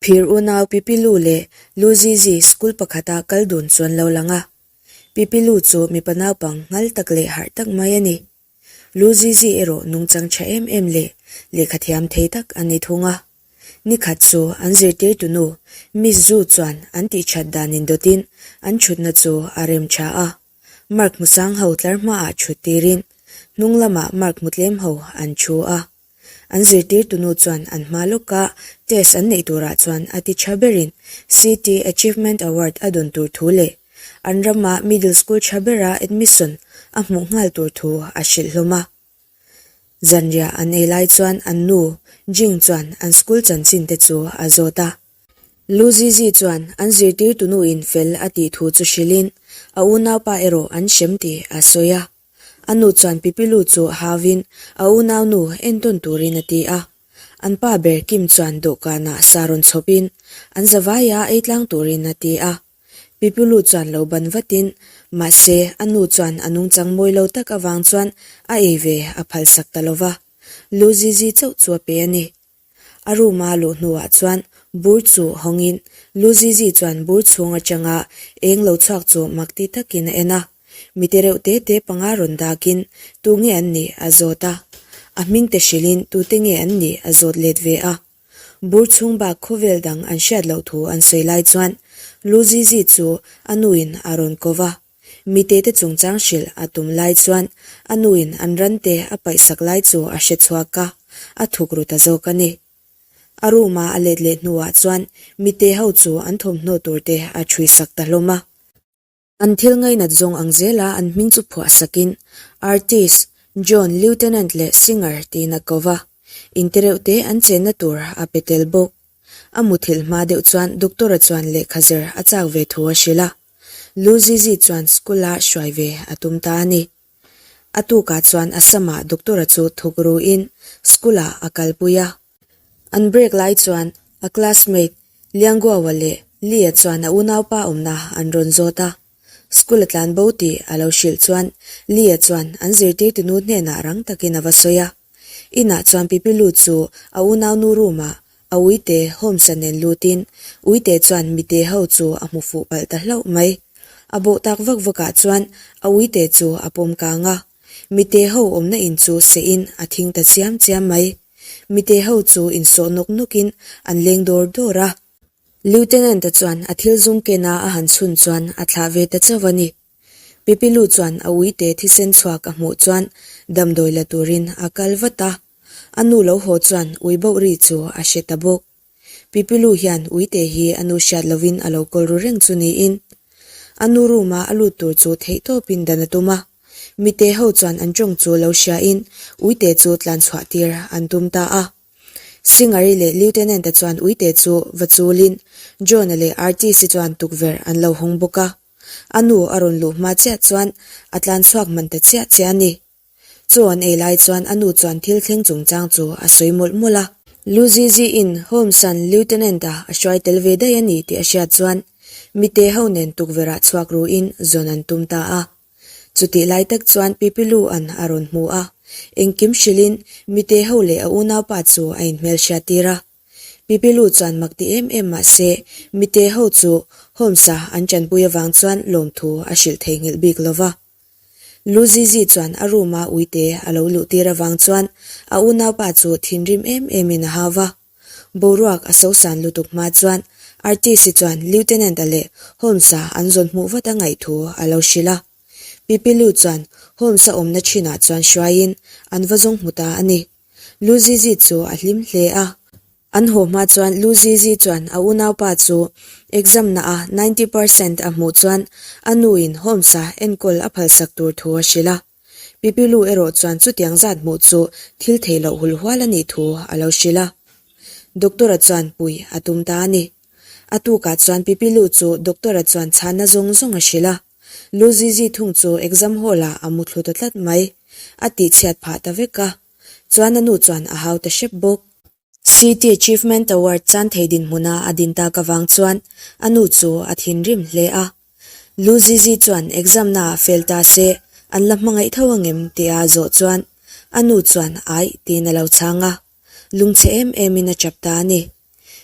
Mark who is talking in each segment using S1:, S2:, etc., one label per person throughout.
S1: Phir unau Pipilu leh Luzizi school pakhata kal dun chu an lo lang a. Pipilu chu mipa naupang nghal tak leh harh tak mai a ni. Luzizi erawh nungchang tha em em leh lehkha thiam thei tak a ni thung a. Nikhat chu an zirtirtu nu Miss Zhu chuan an tihthat dan indawtin an thutna chu a rem tha a. Mark hmusang ho tlar hmaah thut tirin hnung lamah mark hmu tlem ho an thu a. An zirtirtu nu chuan an hma lawka test an neih turah chuan a ti tha berin CT Achievement Award a dawn tur thu leh an rama middle school tha bera admission a hmuh nghal tur thu a hrilh hlawm a. Zanriah an ei lai chuan an nu Jing chuan an school chanchin te chu a zawt a. Lu Zizi chuan an zirtirtu nuin fel a tih thu chu hrilhin a unaupa erawh an hrem tih a sawi a. A nu chuan Pipilu chu hauvin a unaunu entawn turin a ti a. An pa ber Kim chuan dawhkanah sa rawn chhawpin an zavaia ei tlang turin a ti a. Pipilu chuan lo ban vatin, mahse a nu chuan a nungchang mawi lo tak avang chuan a ei ve a phalsak ta lova. Lu Zizi chauh chu a pe a ni. A room a luh hnuah chuan bur chu hawngin Luzizi chuan bur chhung atanga eng lo chhuak chu mak ti takin a en a. Mi te reuh te te panga rawn dakin tu nge an nih a zawt a. A hming te hrilhin tute nge an nih a zawt let ve a. Bur chhung bak khawvel dang an hriat loh thu an sawi lai chuan Luzizi chu a nuin a rawn ko va. Mitete chungchang hrilh a tum lai chuan a nuin an rante a paihsak lai chu a hre chhuak a, a thuk ru ta zawk a ni. A room-a a let leh hnuah chuan mite ho chu an thawmhnaw turte a chhuisak ta hlawm a. An thil ngainat zawng ang zela an hming chu phuah sakin Artist, John, Lieutenant leh Singer tiin a ko va, intereuhte an chenna tur a pe tel bawk. A muthilh hma deuh chuan doctor-a chuan lehkha zir a chak ve thu a hrilh a. Lu Zizi chuan school-a hruai ve a tum ta a ni. A tukah chuan a samah doctor-a chu thuk ruin school-ah a kalpui a. An break lai chuan a classmate Lianguawa leh Lee-a chuan a unaupa awmna an rawn zawt a. School a tlan bo tih a lo hrilh chuan Lee-a chuan an zirtirtu nu hnenah rang takin a va sawi a. Inah chuan Pipi Lu chu a unaunu room-ah a uite Holmes-a nen lutin uite chuan mite ho chu a hmu fuh palh ta hlauh mai. A bawh tak vak vakah chuan a uite chu a pawm kang a, mite ho awmna in chu sehin a thing ta chiam chiam mai. Mite ho chu insawh nawk nawkin an leng dawr dawr a. Lieutenant-a chuan a thil zum kena a han chhun chuan a thlah ve ta chauh a ni. Pipilu chuan a uite thisen chhuak a hmuh chuan damdawi la turin a kal vat a. A nu lo haw chuan ui boh ri chu a hre ta bawk. Pipilu hian uite hi a nu hriat lovin a lo kawl ru reng chu niin a nu room-a a lut tur chu theihtawpin dan a tum a. Mite ho chuan an tawng chu lo hriain uite chu tlan chhuah tir an tum ta a. Singari leh Lieutenant-a chuan uite chu va chulin John-a leh Artist-i chuan tukverh an lo hawng bawk a. A nu a rawn luh hma chiah chuan a tlan chhuak hman ta chiah chiah a ni. Chaw an ei lai chuan a nu chuan thil thleng chungchang chu a sawi mawlh mawlh a. Luzizi-in Holmes-a'n Lieutenant-a a hruai tel ve daih a ni tih a hriat chuan mite ho nen tukverh-ah chhuak ruin zawn an tum ta a. Chutih lai tak chuan Pipilu-a'n a rawn hmu a, engkim hrilhin mite ho leh a unaupa chu a inhmelhriat tir a. Pipilu chuan mak ti em em mah se, mite ho chu Holmes-a an tanpui avang chuan lawmthu a hrilh theihnghilh bik lo va. Lu Zizi chuan a room-a uite a lo luh tir avang chuan a unaupa chu thinrim em emin a hau va. Boruak a sosan lutuk hma chuan Artist-i chuan Lieutenant-a leh Holmes-a an zawn hmuh vat a ngaih thu a lo hrilh a. Pipilu chuan Holmes-a awmna thinah chuan hruaiin an va zawng hmu ta a ni. Lu Zizi chu a hlim hle a. An haw hma chuan Lu Zizi chuan a unaupa chu exam na a 90% a hmuh chuan a nuin Holmes-a enkawl a phalsak tur thu a hrilh a. Pipi Lu erawh chuan chutiang zat hmuh chu thil theih loh hul hual a nih thu a lo hrilh a. Doctor-a chuan puih a tum ta a ni. A tukah chuan Pipi Lu chu doctor-a chuan chhanna zawng zawng a hrilh a. Lu Zizi thung chu exam hall-ah a mu thlu ta tlat mai. A tihchhiat phah ta vek a. Chuan a nu chuan a hau ta hrep bawk. CT Achievement Award chan thei dinhmuna a din tak avang chuan a nu chu a thinrim hle a. Lu Zizi chuan exam naah fail ta se an la hmangaih tho angem tih a zawh chuan a nu chuan aih tiin a lo chhang a. Lungchhe em emin a chap ta a ni.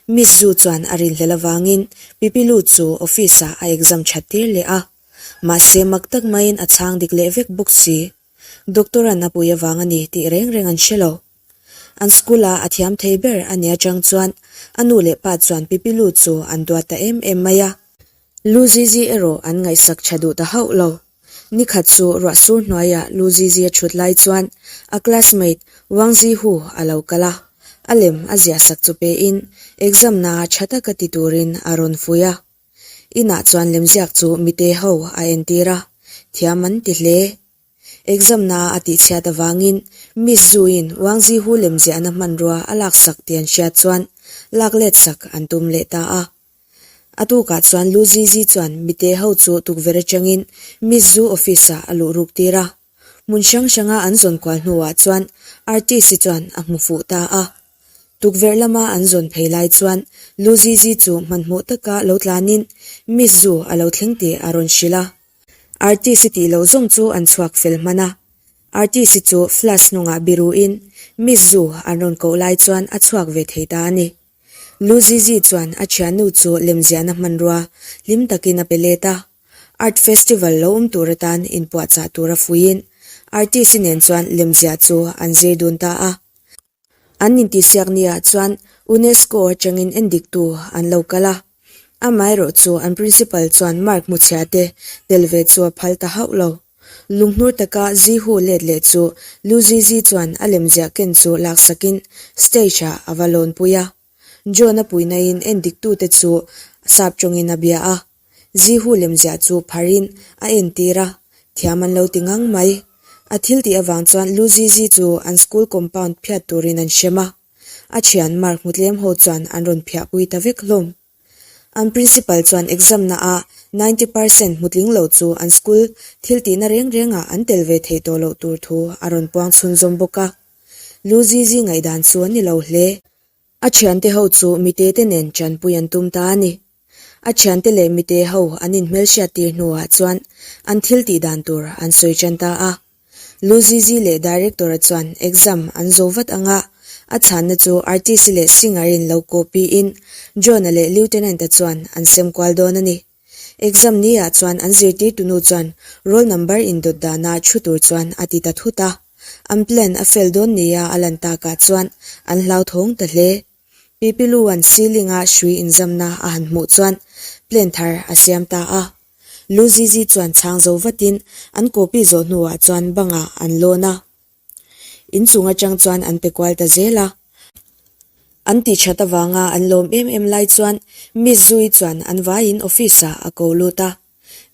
S1: Miss Zhu chuan a rinhlelh avangin Pipi Lu chu office ah a exam that tir leh a. Mahse mak tak maiin a chhang dik leh vek bawk si. Doctor an a pui avang a ni tih reng reng an hre lo. An school a a thiam thei ber a nia chang chuan a nu leh pa chuan Pipi Lu chu an duat ta em em mai a. Lu Zizi erawh an ngaihsak tha duh ta hauh lo. Nikhat chu ruah sur hnuaiah Lu Zizi a thut lai chuan a classmate Wang Zihu a lo kal a, a lem a ziah sak chu pein exam na tha taka ti turin a rawn fuih a. Inah chuan lemziak chu mite ho a entir a, thiam an ti hle. Exam na a tihchhiat avangin Miss Zuin Wang Zihu lemziahna hmanrua a laksak tih an hriat chuan lak let sak an tum leh ta a. A tukah chuan Lu Zizi chuan mite ho chu tukverh atangin Miss Zu office ah a luh ruk tir a. Hmun hrang hranga an zawn kual hnuah chuan artist-i chuan a hmu fuh ta a. Tukverh lama an zawn phei lai chuan Lu Zizi chu hmanhmawh taka lo tlanin Miss Zu a lo thleng tih a rawn hrilh a. Artist-i tih loh zawng chu an chhuak fel hman a. Artist-i chu flash hnungah biruin Miss Zu an rawn koh lai chuan a chhuak ve thei ta a ni. Lu Zizi chuan a thiannu chu lemziahna hmanrua hlim takin a pe let a. Art Festival lo awm tur atan inpuahchah tura fuiin artist-i nen chuan lemziah chu an zir dun ta a. An intihsiak niah chuan UNESCO atangin endiktu an lo kal a. Amaherawh chu an principal chuan mark hmuchhia te tel ve chu a phal ta hauh lo. Lunghnur taka Zihu let leh chu Lu Zizi chuan a lemziah ken chu laksakin stage-ah a va lawnpui a. John-a puinain endiktute chu sap tawngin a bia a. Zihu lemziah chu pharin a entir a, thiam an lo ti ngang mai. A thil tih avang chuan Lu Zizi chu an school compound phiat turin an hrem a. A thian mark hmu tlem ho chuan an rawn phiahpui ta vek hlawm. An principal chuan exam na ah 90% hmutling lo chu an school thil tihna reng reng ah an tel ve thei tawh loh tur thu a rawn puang chhunzawm bawk a. Lu Zizi ngaihdan chu a ni lo hle. A thiante ho chu mite te nen tanpui an tum ta a ni. A thiante leh mite ho an inhmelhriat tir hnuah chuan an thil tih dan tur an sawi tan ta a. Lu Zizi leh Director-a chuan exam an zo vat ang a, a chhanna chu artist leh singer-in lo copy-in John-a leh Lieutenant-a chuan an sem kual dawn a ni. Exam ni-ah chuan an zirtirtunu chuan roll number indawt dana thu tur chuan a ti ta thut a. An plan a fail dawn nia a lan takah chuan an hlauthawng ta hle. Pipi Lu-a'n ceiling-a hrui inzamna a han hmuh chuan plan thar a siam ta a. Lu Zizi chuan chhang zo vatin an copy zawh hnuah chuan bangah an lawn a. Inchung atang chuan an pe kual ta zel a. An tih that avanga an lawm em em lai chuan Miss Zui chuan an vaiin office ah a ko lut a.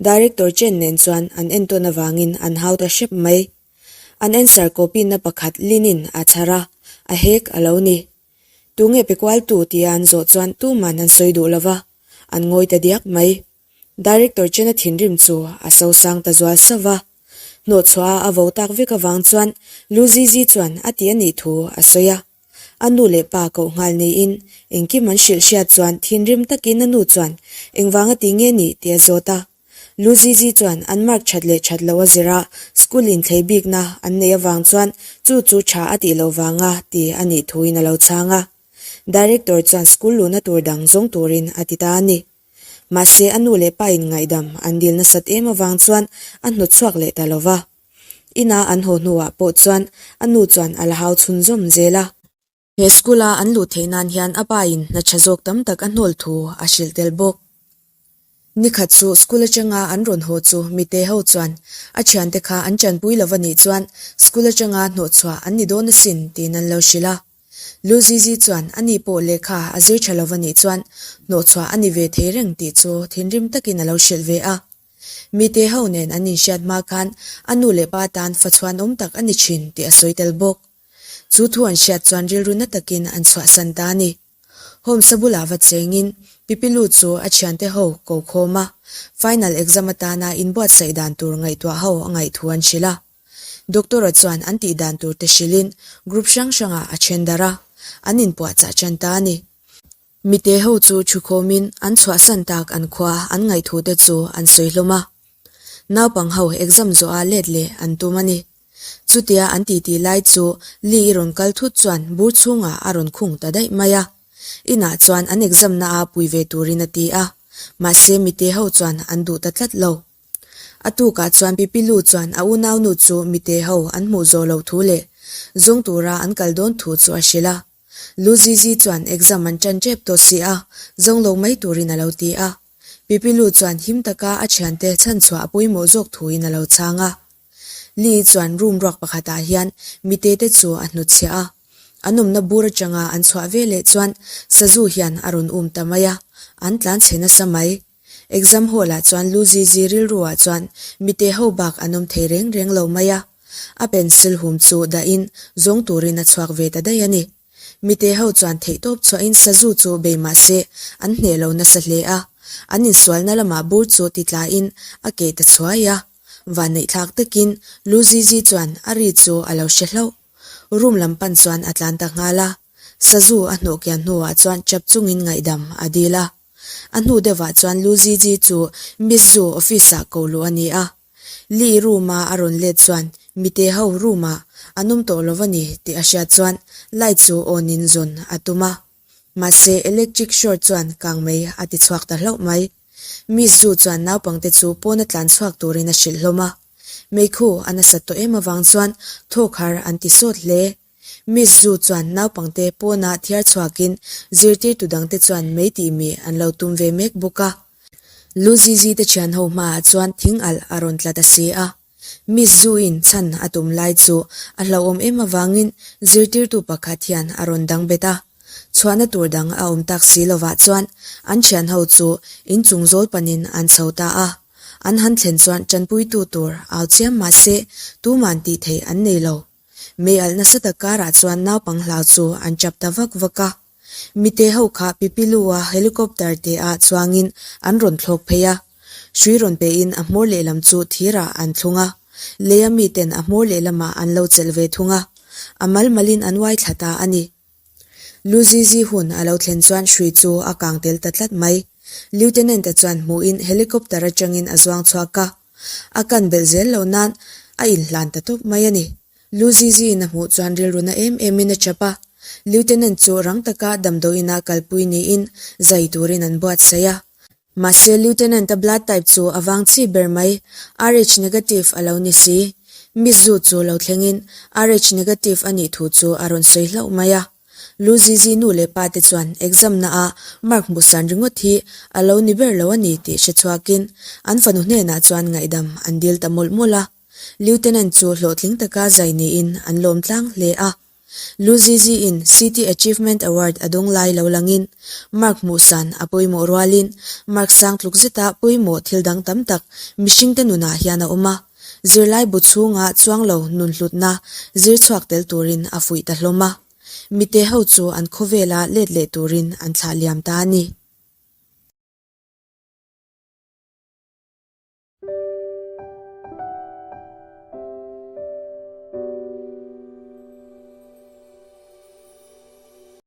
S1: Director Chen nen chuan an entawn avangin an hau ta hrep mai. An answer copy na pakhat Linin a chhar a, a hek a lo ni. Tunge pe kual tu tia an zawh chuan tuman an sawi duh lova, an ngawi ta diak mai. Director Chena thinrim chu a sosang ta zual sauh va. Hnawhchhuah a a vo tak vek avang chuan Lu Zizi chuan a ti a nih thu a sawi a. A nu leh pa koh nghal niin engkim an hrilh hriat chuan thinrim takin a nu chuan engvanga ti nge nih tih a zawt a. Lu Zizi chuan an mark that leh that loh a zir a, school in thlei bikna an neih avang chuan chu chu tha a tih loh vanga ti a nih thuin a lo chhang a. Director chuan school luhna tur dang zawng turin a ti ta a ni. Mahse a nu leh pa in ngaihdam an dil nasat em avang chuan a hnawt chhuak leh ta lo va. Ina an haw hnuah pawh chuan a nu chuan a la hau chhunzawm zel a. He school a an luh theih nan hian a pa in hna tha zawk tam tak a hnawl thu a hrilh tel bawk. Nikhat chu school atanga an rawn haw chu mite ho chuan a thiante kha an chanpui lo va nih chuan school atanga hnawhchhuah an ni dawn asin tiin an lo hrilh a. Lu Zizi chuan ani pawh lehkha a zir tha lo va nih chuan hnawhchhuah a ni ve thei reng tih chu thinrim takin a lo hrilh ve a. Mite ho nen an inhriat hma khan a nu leh pa tan fa chhuanawm tak a ni thin tih a sawi tel bawk. Chu thu an hriat chuan rilru na takin an chhuahsan ta a ni. Holmes-a bulah va chengin Pipilu chu a thiante ho ko khawm a, final exam atana inbuatsaih dan tur ngaihtuah ho a ngaih thu an hrilh a. Doctor-a chuan an tih dan tur te hrilhin group hrang hrangah a then darh a, an inpuahchah tan ta a ni. Mite ho chu thukhawmin an chhuahsan tak an khua an ngaihthu te chu an sawi hlawm a. Naupang ho exam zawha let leh an tum a ni. Chutia an titi lai chu Lee i rawn kal thut chuan bur chhungah a rawn khung ta daih mai a. Inah chuan an exam na a pui ve turin a ti a, mahse mite ho chuan an duh ta tlat lo. A tukah chuan Pipi Lu chuan a unaunu chu mite ho an hmuh zawh loh thu leh zawng tura an kal dawn thu chu a hrilh a. Lu Zizi chuan exam an ṭan ṭep tawh si a, zawng lo mai turin a lo ti a. Pipi Lu chuan him taka a ṭhiante chhanchhuah a pawimawh zawk thuin a lo chhang a. Li chuan room ruak pakhatah hian mite te chu a hnutchhiah a. An awmna bur atanga an chhuah veleh chuan sazu hian a rawn um ta mai a, an tlan chhe nasa mai. Exam hall ah chuan Lu Zizi rilru ah chuan mite ho bak an awm thei reng reng lo mai a. A pencil hum chu dahin zawng turin a chhuak ve ta daih a ni. Mite ho chuan theihtawp chhuahin sazu chu bei mah se an hneh lo nasa hle a. An insualna lamah bur chu ti tlain a keh ta chhuai a. Vanneihthlak takin Lu Zizi chuan a ri chu a lo hre hlauh. Room lam pan chuan a tlan ta nghal a. Sazu a hnawh kian hnuah chuan chap chungin ngaihdam a dil a. A hnu deuhah chuan Lu Zizi chu Miss Zu office-ah ko luh a ni a. Li room-a a rawn let chuan mite ho room-ah an awm tawh lo a ni tih a hriat chuan light chu on-in zawn a tum a. Mahse electric short chuan kang mei a ti chhuak ta hlauh mai. Miss Zu chuan naupangte chu pawna tlan chhuak turin a hrilh hlawm a. Meikhu a nasat tawh em avang chuan thawk har an ti sawt hle. Miss Zu chuan naupangte pawnah thiar chhuakin zirtirtu dangte chuan mei tih mi an lo tum ve mek bawk a. Lu Zizi te thian ho hmaah chuan thing alh a rawn tla ta si a. Miss Zu-in chhan a tum lai chu a hlauhawm em avangin zirtirtu pakhat hian a rawn dang bet a. Chhuahna tur dang a awm tak si lovah chuan an thian ho chu inchung zawl panin an chho ta a. An han thlen chuan tanpuitu tur au chiam mah se tuman tih theih an nei lo. Mei alh nasa tak karah chuan naupang hlau chu an chap ta vak vak a. Mite ho kha Pipilu-a helicopter te ah chuangin an rawn thlawk phei a. Hrui rawn pein a hmawr lehlam chu thirah an thlung a. Leia miten a hmawr lehlamah an lo chelh ve thung a. A mal malin an uai thla ta a ni. Lu Zizi hun a lo thlen chuan hrui chu a kang tel ta tlat mai. Lieutenant-a chuan hmuhin helicopter atangin a zuang chhuak a. A kan belh zel loh nan a inhlan ta tawp mai a ni. Lu Zizi-in a hmuh chuan rilru na em emin a chap a. Lieutenant chu rang taka damdawiin-a kalpui niin zai turin an buatsaih a. Mahse Lieutenant-a blood type chu a vang chi ber mai, Rh negative a lo ni si. Miss Zu chu lo thlengin Rh negative a nih thu chu a rawn sawi hlauh mai a. Lu Zizi nu leh pa te chuan exam na a mark hmuh san ringawt hi a lo ni ber lo a ni tih hre chhuakin an fanu hnenah chuan ngaihdam an dil ta mawlh mawlh a. Lieutenant chu hlawhtling taka zai niin an lawm tlang hle a. Lu Zizi in City Achievement Award a dawng lai lo langin mark hmuh san a pawimawh rualin mark sang tluk zeta pawimawh thil dang tam tak mihringte nunah hian a awm a. Zirlai bu chhunga chuang lo nun hlutna zir chhuak tel turin a fuih ta hlawm a. Mite ho chu an khawvela let leh turin an thlah liam ta a ni.